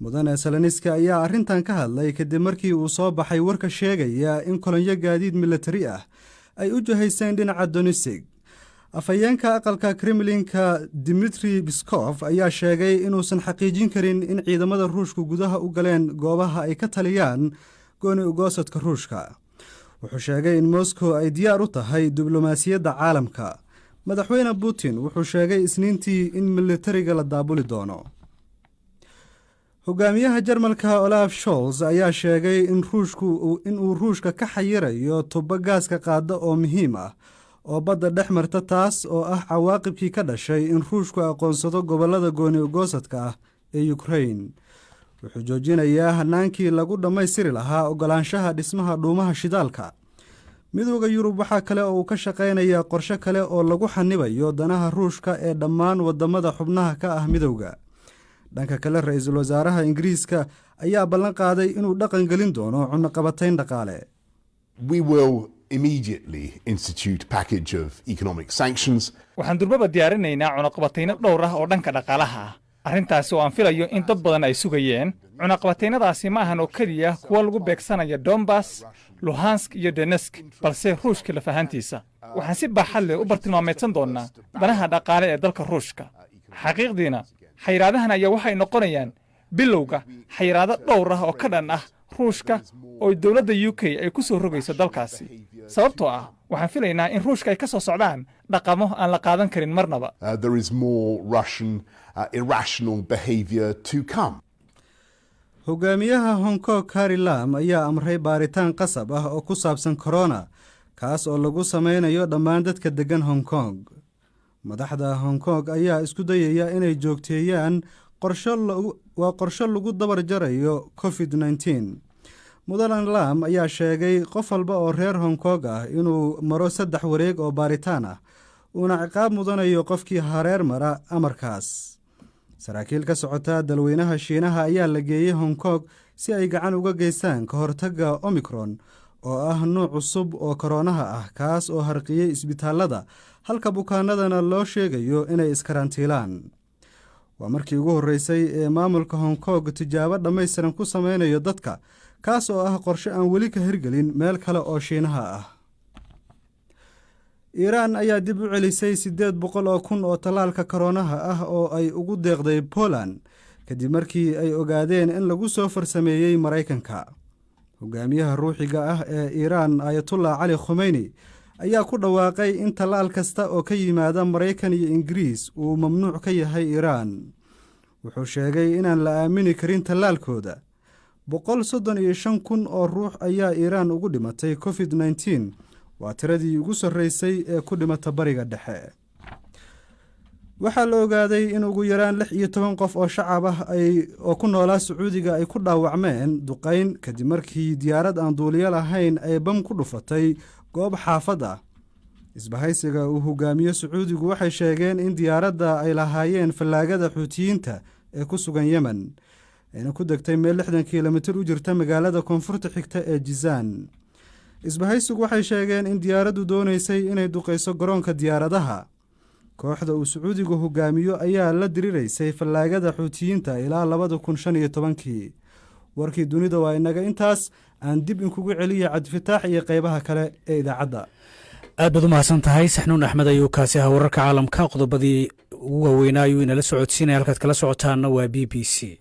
Mudane Zelenskiy ayaa arrintan ka hadlay kadib markii uu soo baxay warka sheegaya in kolonyo gaadiid milatari ah ay u jihayseen dhinaca Donetsk. Afhayeenka aqalka Kremlinka, Dmitri Peskov, ayaa sheegay inuusan xaqiijin karin in ciidamada Ruushku gudaha u galeen goobaha ay ka taliyaan gooni ugoosadka Ruushka. Wuxuu sheegay in Moscow ay diyaar u tahay diblomaasiyadda caalamka. Madaxweyne Putin wuxuu sheegay Isniintii in militariga la daabuli doono. Hogaamiyaha Jarmalka, Olaf Scholz, ayaa sheegay in Ruushku inuu Ruushka ka xayirayo tubo gaaska qaada oo muhiim ah oo badda dhex marta, taas oo ah cawaaqibkii ka dhashay in Ruushku aqoonsado gobollada gooni ugoosadka ah ee Ukrain. Wuxuu joojinayaa hanaankii lagu dhammaystiri lahaa ogolaanshaha dhismaha dhuumaha shidaalka. Midowda Yurub waxaa kale oo uu ka shaqaynayaa qorshe kale oo lagu xanibayo danaha Ruushka ee dhammaan wadamada xubnaha ka ah midowda. Dhanka kale, ra-iisul wasaaraha Ingiriiska ayaa ballan qaaday inuu dhaqan gelin doono cunaqabatayn dhaqaale. We will immediately institute package of economic sanctions. Waxaan durbaba diyaarinaynaa cunaqabatayno dhowr ah oo dhanka dhaqaalaha ah, arrintaasi oo aan filayo in dad badan ay sugayeen. Cunaqabataynadaasi ma ahan oo keliya kuwa lagu beegsanaya Donbas, Luhansk iyo Donetsk, balse Ruushka laf ahaantiisa. Waxaan si baaxad leh u bartilmaameedsan doonnaa danaha dhaqaale ee dalka Ruushka. Xaqiiqdiina, xayiraadahan ayaa waxay noqonayaan bilowga xayiraado dhowr ah oo ka dhan ah Ruushka oo dowladda UK ay ku soo rogayso dalkaasi, sababtoo ah waxaan filaynaa in Ruushka ay ka soo socdaan dhaqamo aan la qaadan karin marnaba. There is more Russian irrational behavior to come. Hogaamiyaha Hong Kong, Carrie Lam, ayaa amray baaritaan qasab ah oo ku saabsan corona, kaas oo lagu sameynayo dhammaan dadka deggan Hong Kong. Madaxda Hong Kong ayaa isku dayaya inay joogteeyaan qorsho waa qorsho lagu dabar jarayo COVID-19. Mudan Lam ayaa sheegay qof walba oo reer Hong Kong ah inuu maro saddex wareeg oo baaritaan ah, uuna ciqaab mudanayo qofkii hareer mara amarkaas. Saraakiil ka socota dalweynaha Shiinaha ayaa la geeyey Hong Kong si ay gacan uga geystaan ka hortagga Omicron, oo ah nuuc cusub oo koroonaha ah, kaas oo harqiyey isbitaalada, halka bukaanadana loo sheegayo inay iskarantiilaan. Waa markii ugu horreysay ee maamulka Hong Kong tijaabo dhammaystiran ku sameynayo dadka, kaas oo ah qorshe aan weli ka hirgelin meel kale oo Shiinaha ah. Iiraan ayaa dib u celisay 800,000 oo tallaalka koroonaha ah oo ay ugu deeqday Poland, kadib markii ay ogaadeen in lagu soo farsameeyey Maraykanka. Hogaamiyaha ruuxiga ah ee Iiraan, Ayatullah Cali Khumeyni, ayaa ku dhawaaqay in tallaal kasta oo ka yimaada Maraykan iyo Ingiriis uu mamnuuc ka yahay Iiraan. Wuxuu sheegay inaan la aamini karin tallaalkooda. 135,000 oo ruux ayaa Iiraan ugu dhimatay COVID-19. Waa tiradii ugu sarreysay ee ku dhimata Bariga Dhexe. Waxaa la ogaaday in ugu yaraan 16 qof oo shacab ah ay oo ku noolaa Sacuudiga ay ku dhaawacmeen duqayn, kadib markii diyaarad aan duuliyo lahayn ay bam ku dhufatay goob xaafad ah. Isbahaysiga uu hogaamiyo Sacuudigu waxay sheegeen in diyaaradda ay lahaayeen fallaagada Xuutiyiinta ee ku sugan Yemen, ayna ku degtay meel 60 kilomitir u jirta magaalada koonfurta xigta ee Jizaan. Isbahaysigu waxay sheegeen in diyaaraddu doonaysay inay duqayso garoonka diyaaradaha. Kooxda uu Sacuudigu hogaamiyo ayaa la diriraysay fallaagada Xuutiyiinta ilaa 2015-kii. Warkii dunida waa inaga intaas. Aan dib inkugu celiya Cabdifataax iyo qeybaha kale ee idaacadda. Aad baad u mahadsan tahay. Saxnuun Axmed ayuu kaasi ahaa. Wararka caalamka qodobadii ugu waaweynaa ayuu inala socodsiinaya. Halkaad kala socotaanna waa BBC.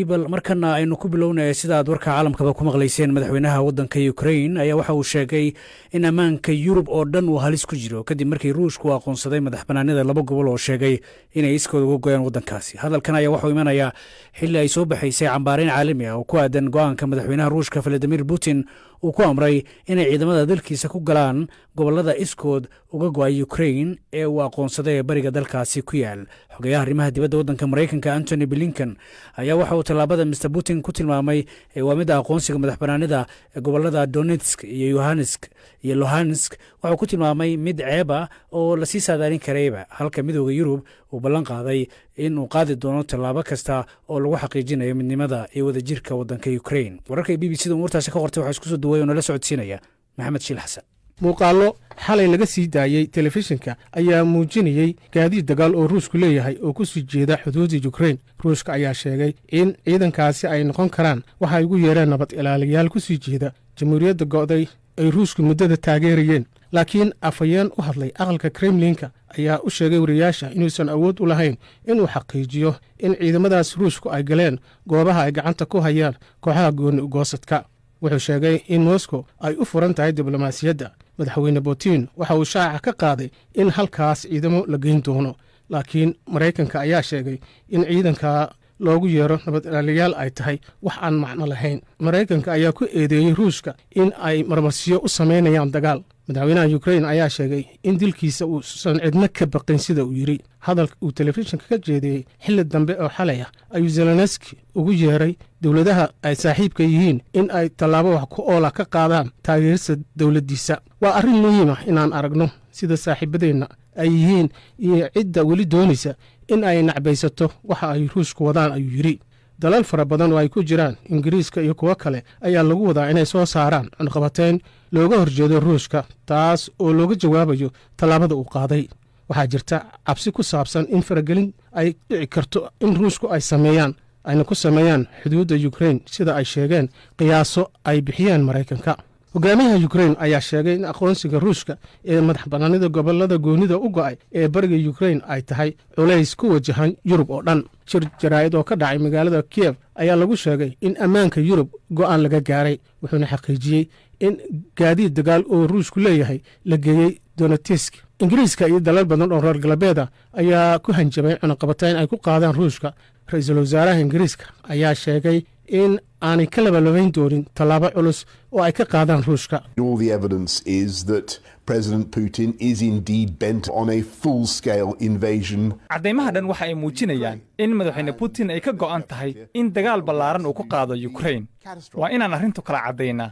Bal markana aynu ku bilownaya, sida aad warka caalamkaba ku maqlayseen, madaxweynaha waddanka Ukrain ayaa waxa uu sheegay in ammaanka Yurub oo dhan uu halis ku jiro, kadib markii Ruushku aqoonsaday madax banaanida laba gobol oo sheegay inay iskooda uga goyaan waddankaasi. Hadalkan ayaa waxuu imanayaa xilli ay soo baxaysay cambaareyn caalami ah oo ku aadan go'aanka madaxweynaha Ruushka, Vladimir Putin, uu ku amray inay ciidamada dalkiisa ku galaan gobollada iskood uga go'ay Ukrain ee uu aqoonsaday ee bariga dalkaasi ku yaal. Xogayaha arrimaha dibadda waddanka Maraykanka, Antony Blinken, ayaa waxa uu tallaabada Mr Putin ku tilmaamay waa midda aqoonsiga madax banaanida ee gobollada Donetsk iyo Yohansk iyo Luhansk, waxuu ku tilmaamay mid ceeb ah oo lasii saadaalin karayba, halka Midowda Yurub uu ballan qaaday in uu qaadi doono tallaabo kasta oo lagu xaqiijinayo midnimada iyo wadajirka waddanka Ukrain. Wararka BBC da umuurtaasi ka qortay waxaa isku soo duway oo nala socodsiinaya Maxamed Shiil Xasan. Muuqaallo xalay laga sii daayey telefishinka ayaa muujinayey gaadiid dagaal oo Ruushku leeyahay oo ku sii jeeda xuduudda Yukrain. Ruushka ayaa sheegay in ciidankaasi ay noqon karaan waxa ay ugu yeereen nabad ilaaliyaal ku sii jeeda jamhuuriyadda go'day ay Ruushku muddada taageerayeen. Laakiin afhayeen u hadlay aqalka Kremlinka ayaa u sheegay wariyaasha inuusan awood u lahayn inuu xaqiijiyo in ciidamadaas Ruushku ay galeen goobaha ay gacanta ku hayaan kooxaha gooni ugoosadka. Wuxuu sheegay in Moscow ay u furan tahay diblomaasiyadda. Madaxweyne Putin waxa uu shaaca ka qaaday in halkaas ciidamo la geyn doono, laakiin Maraykanka ayaa sheegay in ciidanka loogu yeero nabad ilaaliyaal ay tahay wax aan macno lahayn. Maraykanka ayaa ku eedeeyey Ruushka in ay marmarsiyo u samaynayaan dagaal. Madaxweynaha Yukrain ayaa sheegay in dilkiisa uusan cidno ka baqin, sida uu yidhi. Hadal uu telefishinka ka jeediyey xilli dambe oo xalay ah ayuu Zelenski ugu yeeray dowladaha ay saaxiibka yihiin in ay tallaabo wax ku oola ka qaadaan taageerista dowladdiisa. "Waa arrin muhiim ah inaan aragno sida saaxiibadeenna ay yihiin iyo cidda weli doonaysa in ay nacbaysato waxa ay Ruushku wadaan," ayuu yidhi. Dalal fara badan oo ay ku jiraan Ingiriiska iyo kuwo kale ayaa lagu wadaa inay soo saaraan cunqabateyn looga horjeedo Ruushka, taas oo looga jawaabayo tallaabada uu qaaday. Waxaa jirta cabsi ku saabsan in faragelin ay dhici karto in Ruushku ay sameeyaan, ayna ku sameeyaan xuduudda Yukrain, sida ay sheegeen qiyaaso ay bixiyeen Maraykanka. Hogaamiyaha Yukrain ayaa sheegay in aqoonsiga Ruushka ee madax bannaanida gobollada goonida u go'ay ee bariga Yukrain ay tahay culays ku wajahan Yurub oo dhan. Shir jaraa'id oo ka dhacay magaalada Kiyef ayaa lagu sheegay in ammaanka Yurub go'aan laga gaaray, wuxuuna xaqiijiyey in gaadiid dagaal oo Ruushku leeyahay la geeyey Donetsk. Ingiriiska iyo dalal badan oo reer galbeeda ayaa ku hanjabay cunaqabatayn ay ku qaadaan Ruushka. Ra-iisul wasaaraha Ingiriiska ayaa sheegay in aanay ka labalabayn doonin tallaabo culus oo ay ka qaadaan Ruushka. All the evidence is that President Putin is indeed bent on a full scale invasion. Caddaymaha dhan waxa ay muujinayaan in Madaxweyne Putin ay ka go'an tahay in dagaal ballaaran uu ku qaado Yukrain. Waa inaan arrintu kala caddaynaa.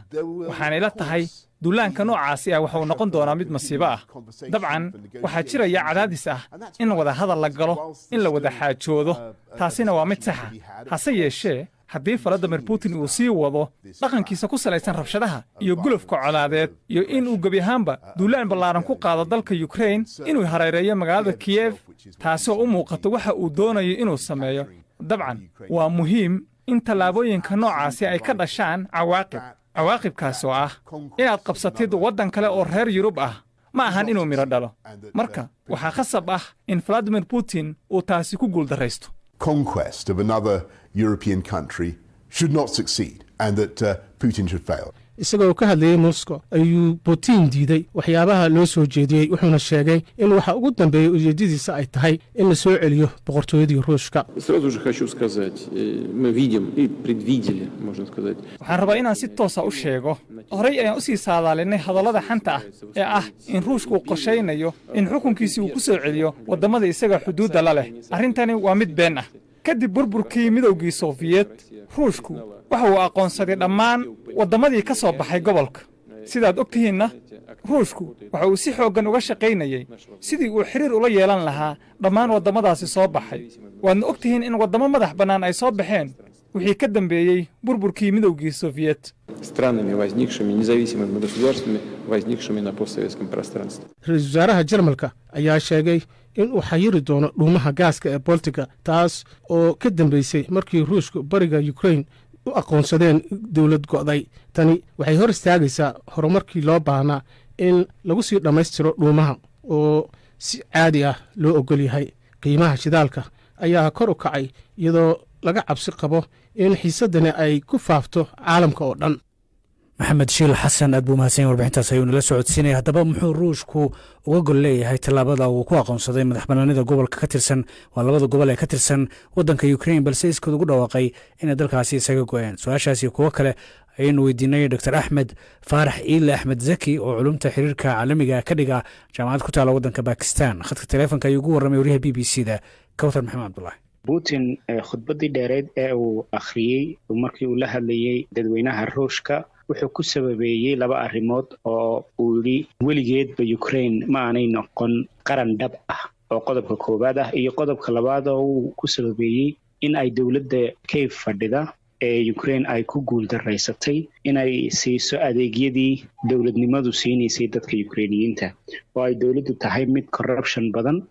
Waxaanay la tahay duulaanka noocaasi ah waxa uu noqon doonaa mid masiibo ah. Dabcan, waxaa jiraya cadaadis ah in wada hadal la galo, in la wada xaajoodo, taasina waa mid saxa. Hase yeeshee, haddii Valadimir Putin uu sii wado dhaqankiisa ku salaysan rabshadaha iyo gulufka colaadeed iyo in uu gebi ahaanba duulaan ballaaran ku qaado dalka Yukrain, inuu hareereeyo magaalada Kiyef, taasoo u muuqato waxa uu doonayo inuu sameeyo, dabcan waa muhiim in tallaabooyinka noocaasi ay ka dhashaan cawaaqib. Cawaaqibkaas oo ah inaad qabsatid waddan kale oo reer Yurub ah ma ahan inuu midho dhalo. Marka waxaa khasab ah in Valadimir Putin uu taasi ku guuldarraysto. Conquest of another European country should not succeed and that Putin should fail. Isagoo ka hadlayey Moscow ayuu Putin diiday waxyaabaha loo soo jeediyey, wuxuuna sheegay in waxa ugu dambeeyey ujeeddadiisa ay tahay in la soo celiyo boqortooyadii Ruushka. Сразу же хочу сказать, мы видим и предвидели, можно сказать. Waxaan rabaa inaan si toosa u sheego, horey ayaan u sii saadaalinay hadallada xanta ah ee ah in Ruushku uu qorshaynayo in xukunkiisii uu ku soo celiyo waddamada isaga xuduudda la leh. Arrintani waa mid been ah. Kadib burburkii Midowgii Sofiyeet, Ruushku waxa uu aqoonsaday dhammaan waddamadii ka soo baxay gobolka. Sidaad og tihiinna, Ruushku waxa uu si xooggan uga shaqaynayey sidii uu xiriir ula yeelan lahaa dhammaan waddamadaasi soo baxay. Waadna og tihiin in waddamo madax bannaan ay soo baxeen wixii ka dambeeyey burburkii Midowgii Sofiyeet. Странами, возникшими, независимыми государствами, возникшими на постсоветском пространстве. Ra-iisul wasaaraha Jarmalka ayaa sheegay in uu xayiri doono dhuumaha gaaska ee Boltiga, taas oo ka dambeysay markii Ruushku bariga Yukrain u aqoonsadeen dowlad go'day. Tani waxay hor istaagaysaa horumarkii loo baahnaa in lagu sii dhammaystiro dhuumaha oo si caadi ah loo ogol yahay. Qiimaha shidaalka ayaa kor u kacay, iyadoo laga cabsi qabo in xiisaddani ay ku faafto caalamka oo dhan. Maxamed Shiil Xasan aad buu mahadsan, warbixintaas ayuu nala socodsiinaya. Haddaba, muxuu Ruushku uga gol leeyahay tallaabada uu ku aqoonsaday madax banaanida gobolka ka tirsan, waa labada gobol ee ka tirsan waddanka Ukrain, balse iskood ugu dhawaaqay inay dalkaasi isaga go'een? Su-aashaasi kuwo kale ayaynu weydiinay Doctor Axmed Faarax Iile Axmed Zaki oo culumta xiriirka caalamiga ka dhiga jaamacad ku taala waddanka Bakistan. Khadka taleefonka ayuu ugu warramay waryaha BBC da Kawthar Maxamed Cabdulahi. Putin khudbaddii dheereed ee uu akhriyey markii uu la hadlayey dadweynaha Ruushka wuxuu ku sababeeyey laba arrimood oo uu yidhi weligeedba Ukraine ma aanay noqon qaran dhab ah, oo qodobka koowaad ah, iyo qodobka labaad oo uu ku sababeeyey in ay dowladda Kiev fadhida Ee Ukraine ay ku guuldaraysatay inay siiso adeegyadii dowladnimadu siinaysay dadka Ukrainiyiinta, oo ay dowladdu tahay mid corruption badan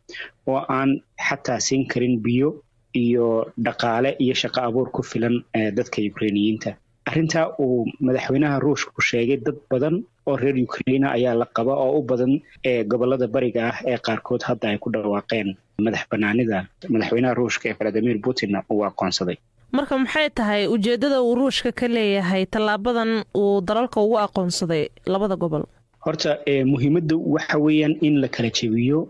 oo aan xataa siin karin biyo iyo dhaqaale iyo shaqo abuur ku filan dadka Ukrainiyiinta. Arrintaa uu madaxweynaha Ruushku sheegay, dad badan oo reer Ukraina ayaa la qaba, oo u badan ee gobolada bariga ah ee qaarkood hadda ay ku dhawaaqeen madax banaanida, madaxweynaha Ruushka ee Valadimir Putin uu aqoonsaday. Marka maxay tahay ujeeddada uu Ruushka ka leeyahay tallaabadan uu dalalka ugu aqoonsaday labada gobol? Horta muhiimadda waxa weeyaan in la kala jebiyo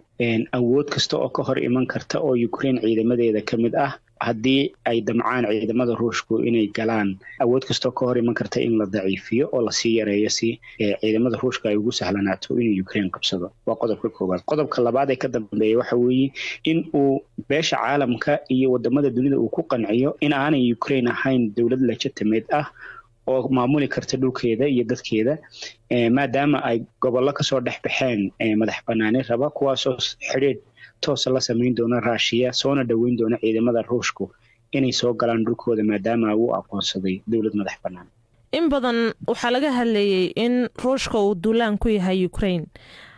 awood kasta oo ka hor iman karta oo Ukraine ciidamadeeda ka mid ah. Haddii ay damcaan ciidamada Ruushku inay galaan, awood kastoo ka hor iman karta in la daciifiyo oo lasii yareeyo, si ciidamada Ruushka ay ugu sahlanaato inuu Ukraine qabsado, waa qodobka koowaad. Qodobka labaad ee ka dambeeya waxa weeye in uu beesha caalamka iyo wadamada dunida uu ku qanciyo in aanay Ukraine ahayn dowlad legitimate ah oo maamuli karta dhulkeeda iyo dadkeeda, maadaama ay gobollo kasoo dhex baxeen madax banaani raba, kuwaasoo xidhiidh toosa la samayn doona Raashiya, soona dhoweyn doona ciidamada Ruushku inay soo galaan dhulkooda, maadaama uu aqoonsaday dowlad madax bannaan. In badan waxaa laga hadlayey in Ruushka uu duulaan ku yahay Ukraine.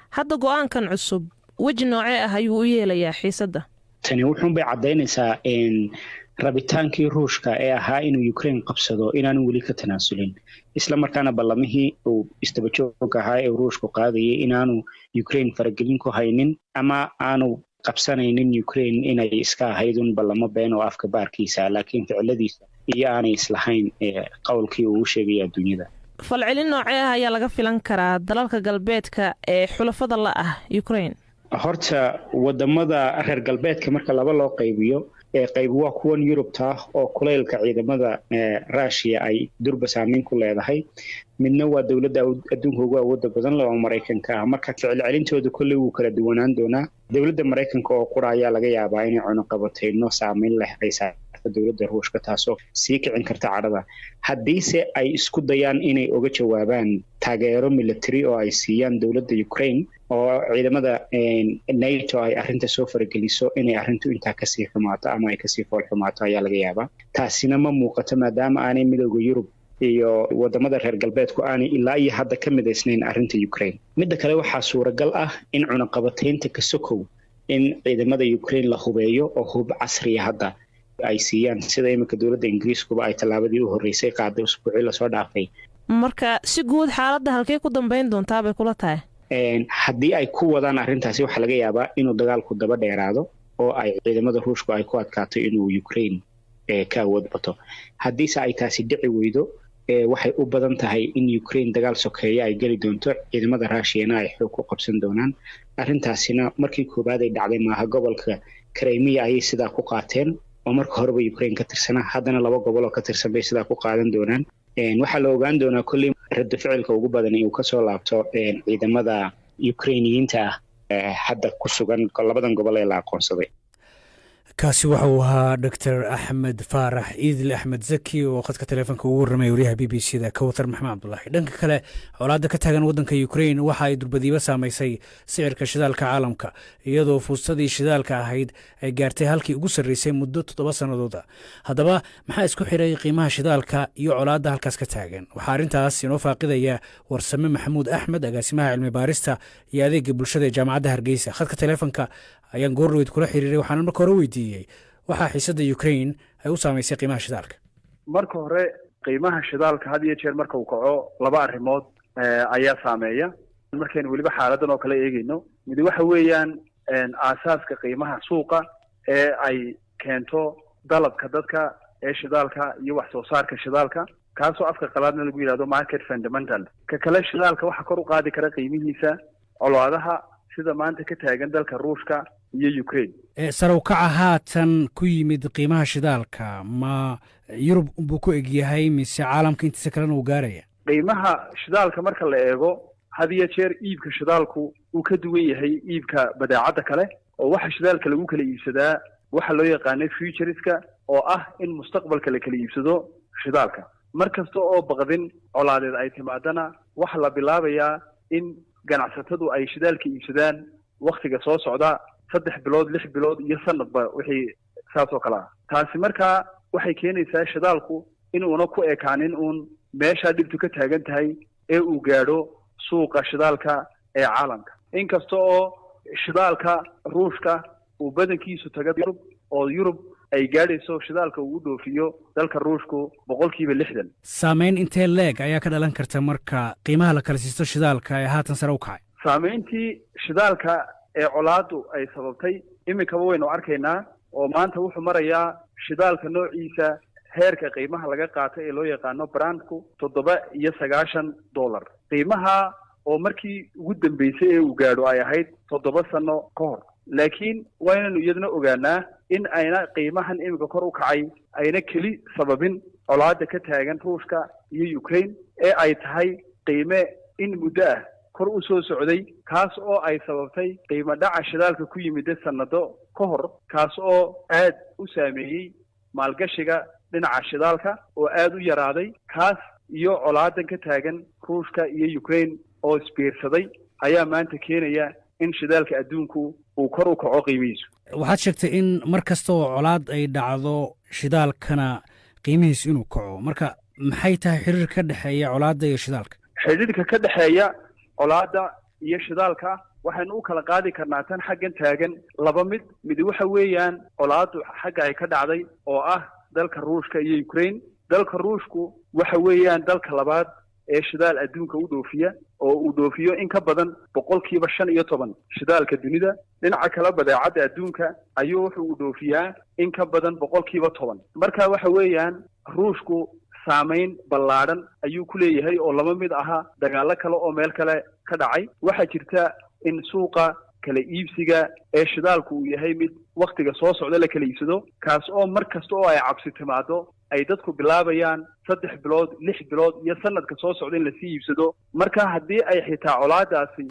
Hadda go-aankan cusub weji noocee ah ayuu u yeelayaa xiisadda? Tani wuxuunbay caddaynaysaa rabitaankii Ruushka ee ahaa inuu Ukraine qabsado inaanu weli ka tanaasulin, isla markaana ballamihii uu isdabajoog ahaa ee Ruushku qaadayay inaanu Ukraine faragelin ku haynin ama aanu qabsanaynin Ukraine inay iska ahayd un ballamo been oo afka baarkiisa, laakiin ficiladiisa iyo aanay islahayn qowlkii uu u sheegaya adduunyada. Falcelin noocee ah ayaa laga filan karaa dalalka galbeedka ee xulafada la ah Ukraine? Horta wadamada reer galbeedka marka laba loo qaybiyo, qayb waa kuwan Yurubta oo kulaylka ciidamada Ruushiya ay durba saameyn ku leedahay, midna waa dowladda adduunka ugu awooda badan leh oo Maraykanka ah. Marka ficilcelintooda kolley wuu kala duwanaan doonaa. Dowladda Maraykanka oo qura ayaa laga yaabaa inay cunuqabatayno saameyn leh ay saarto dowladda Ruushka, taasoo sii kicin karta cadhada. Haddiise ay isku dayaan inay uga jawaabaan taageero military oo ay siiyaan dowladda Ukraine oo ciidamada NATO ay arrinta soo farageliso, inay arrintu intaa kasii xumaato ama ay kasii fool xumaato ayaa laga yaabaa. Taasina ma muuqato, maadaama aanay Midowda Yurub iyo wadamada reer galbeedku aanay ilaa iyo hadda ka midaysnayn arrinta Ukraine. Midda kale, waxaa suuragal ah in cunaqabataynta kasokow in ciidamada Ukraine la hubeeyo oo hub casriya hadda ay siiyaan, sida iminka dowladda Ingiriiskuba ay tallaabadii u horreysay qaaday usbuucii lasoo dhaafay. Marka si guud xaaladda halkey ku dambeyn doontaa bay kula tahay? Haddii ay ku wadaan arrintaasi, waxaa laga yaabaa inuu dagaalku daba dheeraado oo ay ciidamada Ruushku ay ku adkaato inuu Ukraine ka awood bato. Haddiise ay taasi dhici weydo, waxay u badan tahay in Ukraine dagaal sokeeya ay geli doonto, ciidamada Ruushiyana ay xoog ku qabsan doonaan. Arrintaasina markii koowaad ay dhacday maaha. Gobolka Crimea ayay sidaa ku qaateen oo marka horeba Ukraine ka tirsanaa, haddana laba gobol oo ka tirsan bay sidaa ku qaadan doonaan. Waxaa la ogaan doonaa kolley raddo ficilka ugu badan uu kasoo laabto ciidamada Ukrainiyiinta ah hadda ku sugan labadan gobol ee la aqoonsaday. Kaasi waxa uu ahaa Doctor Axmed Faarax Iidle Axmed Zaki oo khadka taleefonka ugu warramaya wariyaha BBC da Kawthar Maxamed Cabdulaahi. Dhanka kale, colaadda ka taagan waddanka Ukrain waxa ay durbadiiba saamaysay sicirka shidaalka caalamka, iyadoo fuustadii shidaalka ahayd ay gaartay halkii ugu sarreysay muddo 7 sannadooda. Haddaba maxaa isku xiray qiimaha shidaalka iyo colaadda halkaas ka taagan? Waxaa arrintaas inoo faaqidaya Warsame Maxamuud Axmed, agaasimaha cilmi baarista iyo adeega bulshada ee Jaamacadda Hargeysa. Khadka taleefonka ayaan goordhaweyd kula xiriiray, waxaana marka hore weydiiyey waxaa xiisadda Ukrain ay u saamaysay qiimaha shidaalka. Marka hore, qiimaha shidaalka had iyo jeer marka uu kaco, laba arrimood ayaa saameeya. Markaynu weliba xaaladan oo kale eegeyno, midi waxa weeyaan aasaaska qiimaha suuqa ee ay keento dalabka dadka ee shidaalka iyo wax soo saarka shidaalka, kaasoo afka qalaadna lagu yidhahdo market fundamental. Ka kale, shidaalka waxaa kor u qaadi kara qiimihiisa colaadaha sida maanta ka taagan dalka Ruushka iyo Ukraine. Sare u kaca haatan ku yimid qiimaha shidaalka ma Yurub buu ku egyahay mise caalamka intiisa kalena uu gaaraya? Qiimaha shidaalka marka la eego, had iyo jeer iibka shidaalku uu ka duwan yahay iibka badeecadda kale, oo waxa shidaalka lagu kala iibsadaa waxa loo yaqaanay futureska, oo ah in mustaqbalka la kala iibsado shidaalka. Mar kasta oo baqdin colaadeed ay timaadana, waxa la bilaabayaa in ganacsatadu ay shidaalka iibsadaan waktiga soo socda, 3 bilood, 6 bilood iyo sanadba, wixii saas oo kale ah. Taasi markaa waxay keenaysaa shidaalku Inuuna ku ekaanin uun meeshaa dhibtu ka taagan tahay ee uu gaadho suuqa shidaalka ee caalamka, inkasta oo shidaalka Ruushka uu badankiisu taga Yurub, oo Yurub ay gaadhayso shidaalka uu u dhoofiyo dalka Ruushku 60%. Saameyn intee leeg ayaa ka dhalan karta marka qiimaha la kala siisto shidaalka ee haatan sare u kacay? Saameyntii shidaalka ee colaaddu ay sababtay iminkaba waynu arkaynaa, oo maanta wuxuu marayaa shidaalka noociisa heerka qiimaha laga qaato ee loo yaqaano Brentku $97, qiimaha oo markii ugu dambeysay ee uu gaadho ay ahayd 7 sano ka hor. Laakiin waa inaynu iyadna ogaanaa in ayna qiimahan iminka kor u kacay ayna keli sababin colaadda ka taagan Ruushka iyo Ukraine, ee ay tahay qiime in muddo ah kor u soo socday, kaas oo ay sababtay qiimo dhaca shidaalka ku yimida sanado ka hor, kaas oo aad u saameeyey maalgashiga dhinaca shidaalka oo aad u yaraaday. Kaas iyo colaadan ka taagan Ruushka iyo Ukraine oo isbiirsaday ayaa maanta keenaya in shidaalka adduunku uu kor u kaco qiimihiisu. Waxaad sheegtay in mar kasta oo colaad ay dhacdo shidaalkana qiimihiisu inuu kaco. Marka maxay tahay xiriirka ka dhexeeya colaadda iyo shidaalka? Xidhiirka ka dhexeeya colaadda iyo shidaalka waxaynu u kala qaadi karnaa tan xaggan taagan laba mid. Mid waxa weeyaan colaaddu xagga ay ka dhacday oo ah dalka Ruushka iyo Ukraine. Dalka Ruushku waxa weeyaan dalka labaad ee shidaal adduunka u dhoofiya, oo uu dhoofiyo in ka badan 15% shidaalka dunida. Dhinaca kale, badeecadda adduunka ayuu wuxuu u dhoofiyaa in ka badan 10%. Marka waxa weeyaan Ruushku saamayn ballaadhan ayuu ku leeyahay oo lama mid aha dagaallo kale oo meel kale ka dhacay. Waxaa jirta in suuqa kala iibsiga ee shidaalku uu yahay mid waktiga soo socda la kala iibsado, kaas oo mar kasta oo ay cabsi timaado ay dadku bilaabayaan 3 bilood, 6 bilood iyo sanadka soo socda in lasii iibsado. Marka haddii ay xitaa colaadaasi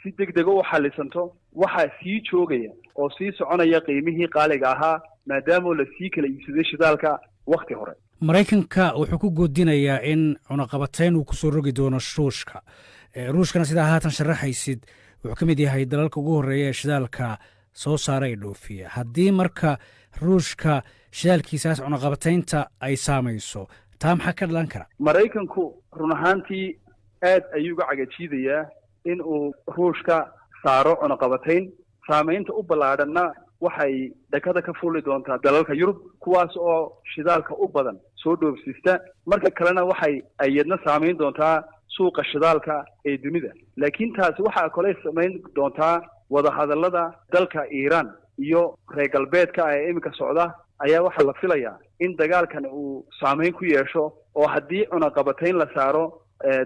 si deg dega u xallisanto, waxaa sii joogaya oo sii soconaya qiimihii qaaliga ahaa, maadaama lasii kala iibsaday shidaalka wakhti hore. Maraykanka wuxuu ku goodinayaa in cunaqabatayn uu kusoo rogi doono Ruushka. Ruushkana, sidaa haatan sharaxaysid, wuxuu ka mid yahay dalalka ugu horreeya ee shidaalka soo saara ee dhoofiya. Haddii marka Ruushka shidaalkiisaas cunaqabataynta ay saamayso, taa maxaa ka dhalan kara? Maraykanku run ahaantii aad ayuu uga cagajiidayaa in uu Ruushka saaro cunaqabatayn. Saamaynta u ballaadhanna waxay dhakada ka fuuli doontaa dalalka Yurub, kuwaas oo shidaalka u badan soo dhoofsiista. Marka kalena waxay iyadna saamayn doontaa suuqa shidaalka ee dunida. Laakiin taasi waxaa kaley samayn doontaa wadahadallada dalka Iiraan iyo reer galbeedka ee iminka socda ayaa waxaa la filayaa in dagaalkan uu saamayn ku yeesho, oo haddii cunaqabatayn la saaro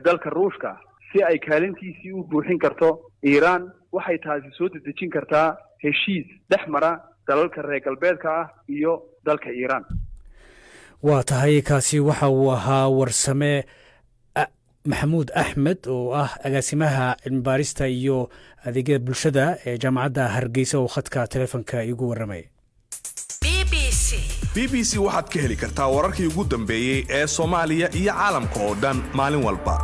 dalka Ruushka si ay kaalintiisii u buuxin karto Iiraan, waxay taasi soo dedejin kartaa heshiis dhex mara dalalka reer galbeedka ah iyo dalka Iiraan. Waa tahay. Kaasi waxa uu ahaa Warsame Maxamuud Axmed oo ah agaasimaha cilmibaarista iyo adeegyada bulshada ee Jaamacadda Hargeysa oo khadka telefonka iigu warramay. BBC waxaad ka heli kartaa wararkii ugu dambeeyey ee Soomaaliya iyo caalamka oo dhan maalin walba.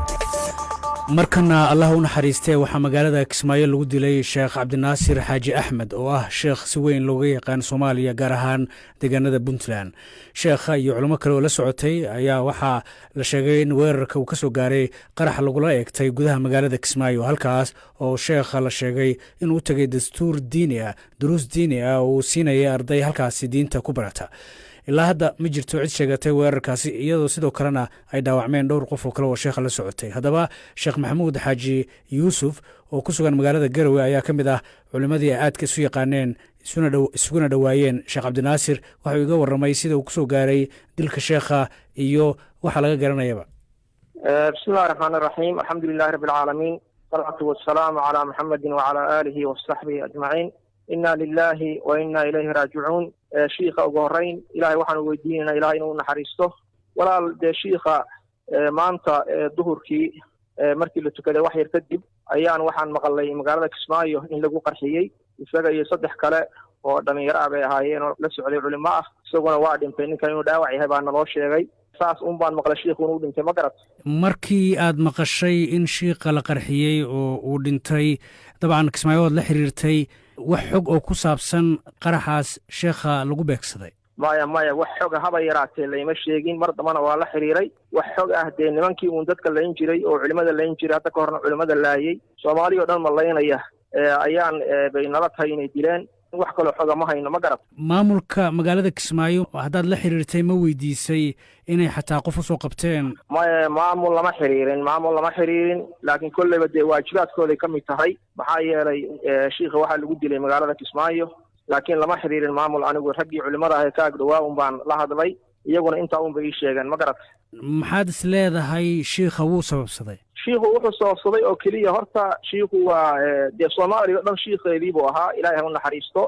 Markana, Allah u naxariistee, waxaa magaalada Kismaayo lagu dilay Sheekh Cabdinaasir Xaaji Axmed oo ah sheekh si weyn looga yaqaan Soomaaliya, gaar ahaan deegaanada Puntland. Sheekha iyo culimo kale oo la socotay ayaa waxaa la sheegay in weerarka uu ka soo gaaray qarax lagula eegtay gudaha magaalada Kismaayo, halkaas oo sheekha la sheegay inuu u tegay dastuur diini ah, duruus diini ah oo uu siinaya arday halkaasi diinta ku barata. Ilaa hadda ma jirto cid sheegatay weerarkaasi, iyadoo sidoo kalena ay dhaawacmeen dhowr qof oo kale oo sheekha la socotay. Haddaba, Sheekh Maxamuud Xaaji Yuusuf oo ku sugan magaalada Garowe ayaa ka mid ah culimmadii ay aadka isu yaqaaneen isuguna dhowaayeen Sheekh Cabdinaasir. Waxuu iga warramay sida uu kusoo gaaray dilka sheekha iyo waxa laga garanayaba. بسم الله الرحمن الرحيم، الحمد لله رب العالمين، الصلاة والسلام على محمد وعلى آله وصحبه أجمعين. إنا لله وإنا إليه راجعون. Shiikha ugu horreyn Ilahay waxaanu weydiinaynaa Ilahay inuu naxariisto. Walaal, dee shiikha maanta duhurkii markii la tukaday wax yar kadib ayaan waxaan maqalay magaalada Kismaayo in lagu qarxiyey isaga iyo saddex kale oo dhalinyaro ah bay ahaayeen oo la socday, culimo ah. Isaguna waa dhintay. Ninkan inuu dhaawac yahay baa naloo sheegay. Saas un baan maqlay shiikhu inuu dhintay, ma garat? Markii aad maqashay in shiikha la qarxiyey oo uu dhintay, dabcan Kismaayo waad la xiriirtay, wax xog oo ku saabsan qaraxaas sheekha lagu beegsaday? Maya, maya, wax xoga haba yaraatee layma sheegin. Mar dambana waa la xiriiray. Wax xog ah dee nimankii uun dadka layn jiray oo culimada layn jiray, hadda ka horna culimada laayay, Soomaali oo dhan ma laynaya ayaan bay nala tahay inay dileen. Wax kaloo xoga ma hayno, ma garat. Maamulka magaalada Kismaayo haddaad la xiriirtay, ma weydiisay inay xataa qof usoo qabteen? Maya, maamul lama xiriirin, maamul lama xiriirin, laakiin kolleyba dee waajibaadkooday ka mid tahay. Maxaa yeelay, shiikha waxaa lagu dilay magaalada Kismaayo, laakiin lama xiriirin maamul. Anigu raggii culimada ah ee ka agdhawaa un baan la hadlay, iyaguna intaa un bay ii sheegeen, ma garat. Maxaad is leedahay shiikha wuu sababsaday? Shiikhu wuxuu sababsaday oo keliya, horta shiikhu waa dee Soomaaliya o dhan shiikheedii buu ahaa, Ilaahay ha u naxariisto.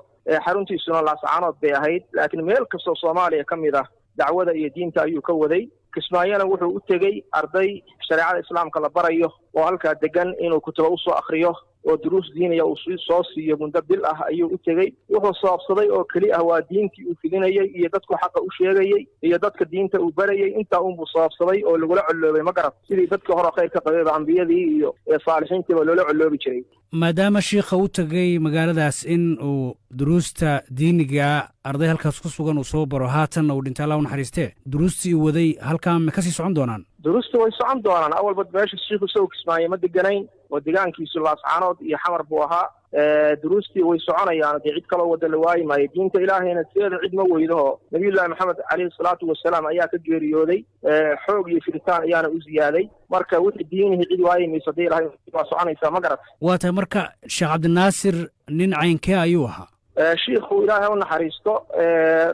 Xaruntiisuna Laascaanood bay ahayd, laakiin meel kastoo Soomaaliya ka mid ah dacwada iyo diinta ayuu ka waday. Kismaayona wuxuu u tegey arday shareecada Islaamka la barayo oo halkaa degan inuu kutubo usoo akriyo oo duruus diiniya uu soo siiyo. Muddo bil ah ayuu u tegey. Wuxuu sababsaday oo keli ah waa diintii uu fidinayey iyo dadku xaqa u sheegayey iyo dadka diinta uu barayey. Intaa unbuu sababsaday oo lagula colloobay, ma garat, sidii dadkii hore khayrka qabayba, ambiyadii iyo saalixiintiiba loola colloobi jiray. Maadaama shiikha u tagay magaaladaas in uu duruusta diiniga arday halkaas ku sugan uu soo baro, haatanna uu dhintay, Allah u naxariistee, duruustii uu waday halkaa ma kasii socon doonaan? Duruusta way socon doonaan. Awalba meesha shiikhu isagoo Kismaayo ma deganayn oo degaankiisu Laascaanood iyo Xamar buu ahaa. Duruustii way soconayaan, dee cid kaloo wada la waayi maayo. Diinta Ilaahayna sideeda cid ma weydaho. Nabiyullaahi Maxamed calayhi salaatu wasalaam ayaa ka geeriyooday, xoog iyo firitaan ayaana u ziyaaday. Marka wixii diinihii cid waayi mayso hadii Ilahay, waa soconaysaa, ma garat. Waa tahay. Marka Sheekh Cabdinaasir nin caynkee ayuu ahaa? Shiikhu, Ilaahay u naxariisto,